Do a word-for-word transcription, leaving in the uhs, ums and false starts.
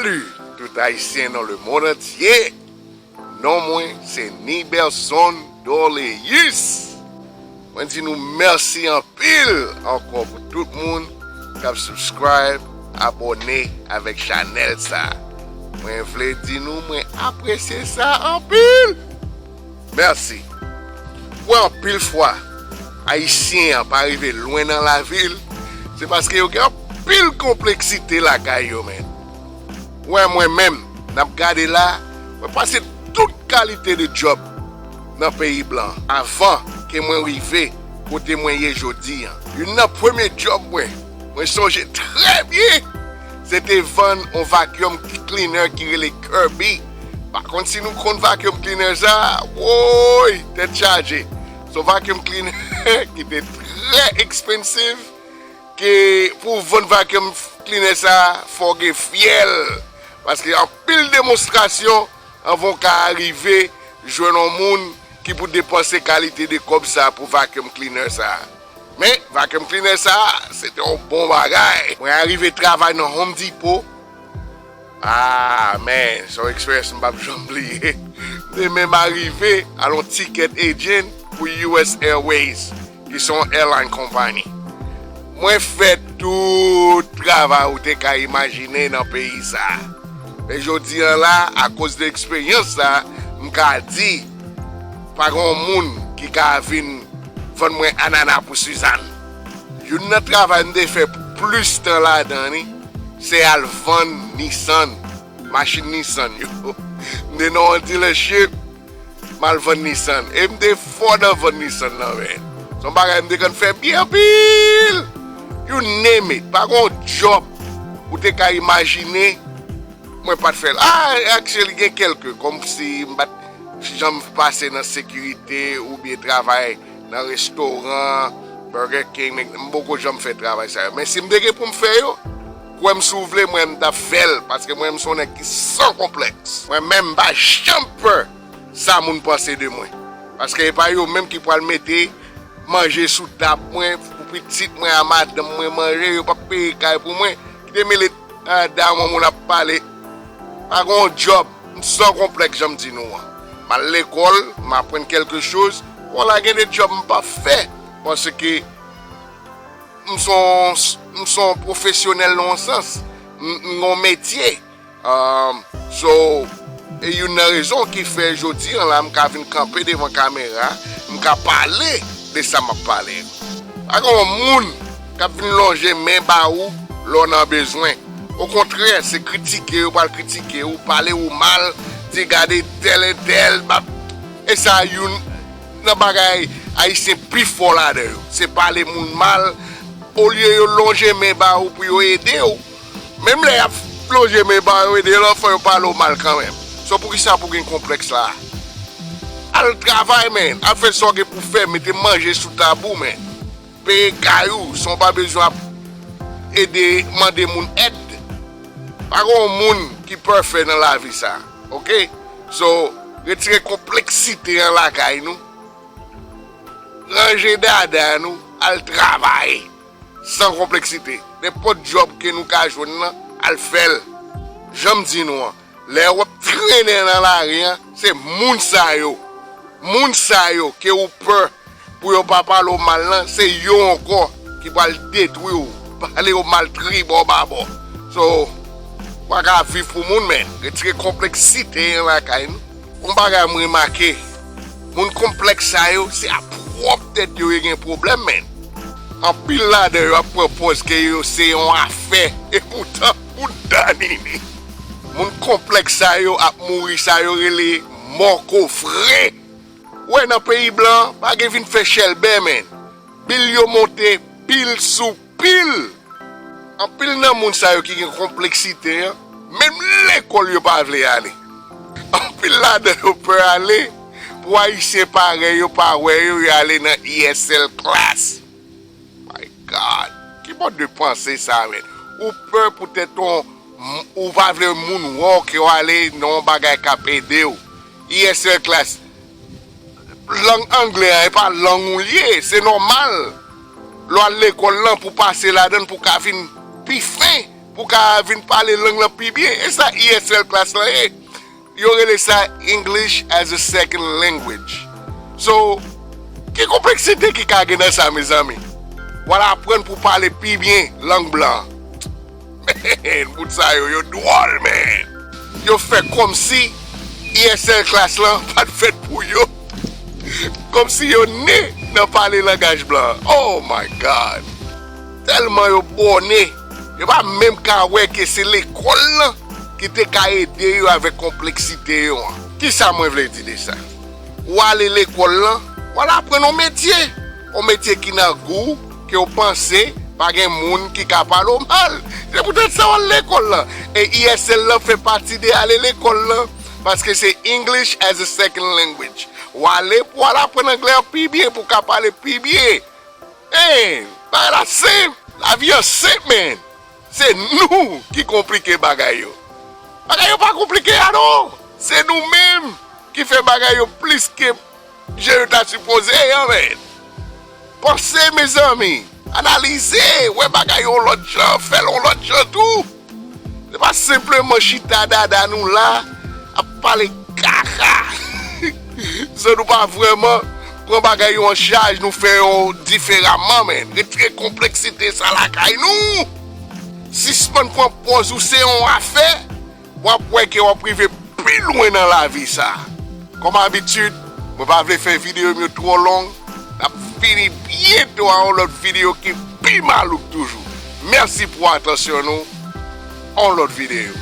Salut tout Ayisyen nan lemonn antye. Non mwen se Niberson Dorleus. Mwen di nou mèsi anpil ankò pou tout moun k ap subscribe, abòne avèk chanèl sa. Mwen vle di nou mwen apresye sa anpil. Mèsi. Ou wè anpil fwa Ayisyen an pa rive lwen nan lavi l, se paske yo gen anpil konpleksite lakay yo, men. Ou wè mwen menm, n ap gade la, mwen pase tout kalite de djòb nan peyi blan avan ke mwen rive kote mwen ye jodi an. Youn nan premye djòb mwen, mwen sonje trè byen, se te vann yon vacuum cleaner ki rele Kirby. Pa konn si nou konn vacuum cleaner sa, woy, tèt chaje. Se yon vacuum cleaner ki te trè expensive, ke pou vann vacuum cleaner sa, fò w gen fyèl. Paske anpil demonstrasyon anvan w ka rive jwenn yon moun ki pou depanse kalite de kòb sa pou vacuum cleaner sa. Men, vacuum cleaner sa, se te yon bon bagay. Mwen arive travay nan Home Depot. Ah, men, se yon eksperyans m p ap janm bliye. M te menm arive al yon ticket agent pou U S Airways, ki se yon airline company. Mwen fè tout travay ou te ka imajine nan peyi sa. Men jodi an la, akoz de eksperyans sa, m ka di, pa gen yon moun ki ka vin vann mwen anana pou Suzanne. Youn nan travay m te fè plis tan ladan li, se al vann Nissan, machin Nissan yo. M te nan yon dealership, m al vann Nissan. E m te fò nan vann Nissan nan, men. Se yon bagay m te konn fè byen anpil. You name it. Pa gen yon djòb ou te ka imajine, mwen pa t fè l. Ah, actually, gen kèlke, kòmsi m pa t janm pase nan sekirite oubyen travay nan restoran, Burger King, m poko janm fè travay sa yo. Men si m te gen pou m fè yo, kwè m si w vle, mwen m t ap fè l, paske mwen m se yon nèg ki san konplèks. Mwen menm, m pa janm pè sa moun panse de mwen. Paske e pa yo menm ki pral mete manje sou tab mwen, pou pitit mwen a madanm mwen manje, yo p ap peye kay pou mwen. Kite mele a, dam yon moun ap pale. Pa gen yon djòb, m san konplèks jan m di nou an. M al lekòl, m aprann kèlke choz. Bon, la gen de djòb m p ap fè, paske m se yon, m se yon pwofesyonèl nan yon sans. M, m gen yon metye. Um, so, e youn nan rezon ki fè jodi an la, m ka vin kanpe devan kamera, m ka pale de sa m ap pale yo. Pa gen yon moun k ap vin lonje men ba ou lè w nan bezwen. Okontrè, se kritike yo pral kritike ou, pale ou mal, di gade tèl entèl, m ap, e sa youn nan bagay Ayisyen pi fò ladan yo. Se pale moun mal, olye yo lonje men ba ou pou yo ede w. Menm lè y ap lonje men ba yo ede, lòt fwa yo pale w mal kanmenm. So, poukisa pou gen konplèks la? Al travay, men. Al fè sa w gen pou fè. Mete manje sou tab ou, men. Peye kay ou, san w pa bezwen ap ede, mande moun èd. Pa gen yon moun ki pafè nan lavi sa, oke? So, retire konpleksite an lakay nou. Ranje dada nou, al travay. San konpleksite. Nenpòt djòb ke nou ka jwenn nan, al fè l. Jan m di nou an, lè w ap trennen nan lari an, se moun sa yo. Moun sa yo ke ou pè pou yo pa pale w mal lan, se yo ankò ki pral detwi w, pale w mal tribò babò. So, w pa ka viv pou moun, men. Retire konpleksite an lakay nou. Yon bagay m remake, moun konplèks sa yo, se a pwòp tèt yo yo gen pwoblèm, men. Anpil ladan yo ap pran pòz ke yo se yon afè, e poutan, bouda nini. Moun konplèks sa yo ap mouri, sa yo rele mò kofre. Ou wè nan peyi blan, pa gen vin fè chèlbè, men. Bil yo monte, pil sou pil. Anpil nan moun sa yo ki gen konpleksite an, menm lekòl yo pa vle ale. Anpil ladan yo pè ale, pou Ayisyen parèy yo pa wè yo, yo ale nan E S L class. My God, ki bòt de panse sa, men? Ou pè poutèt yon, ou pa vle moun wè w ke w ale nan yon bagay k ap ede w. E S L class, lang anglè an, e pa lang ou l ye, se nòmal. Lè w al lekòl lan pou pase ladan l pou w ka vin pi fen. pou w ka vin pale lang lan pi byen. E sa E S L class lan ye. Yo rele sa English as a Second Language. So, ki konpleksite ki ka gen nan sa, mezanmi? W al aprann pou w pale pi byen lang blan. Man, moun sa yo, yo dwòl, man. Yo fè kòmsi E S L class lan pa t fèt pou yo. Kòmsi yo ne nan pale langaj blan. Oh my God! Tèlman yo bòne, yo pa menm ka wè ke se lekòl lan ki te ka ede yo avèk konpleksite yo an. Kisa mwen vle di de sa? W ale lekòl lan, w al aprann yon metye. Yon metye ki nan gou w, ke w panse pa gen moun ki ka pale w mal. Se poutèt sa w al lekòl lan. E E S L lan fè pati de ale lekòl lan, paske se English as a Second Language. W ale pou w al aprann anglè an pi byen, pou w ka pale pi byen. Hey, bagay la senp. Lavi an senp, man. Se nou ki konplike bagay yo. Bagay yo pa konplike a non. Se nou menm ki fè bagay yo plis ke jan yo ta sipoze ye an, man. Panse, mezanmi. Analize, wè bagay yo yon lòt jan, fè l yon lòt jan tou. Se pa senpleman chita dada nou la, ap pale kaka. So nou pa vrèman pran bagay yo an chaj, nou fè yo diferaman, man. Retire konpleksite sa lakay nou. Sispann pran pòz ou se yon afè, w ap wè ke w ap rive pi lwen nan lavi sa. Kòm abitid, mwen pa vle fè videyo m yo twò long. N ap vini byento a yon lòt videyo ki pi malouk toujou. Mèsi pou atansyon nou. On lòt videyo.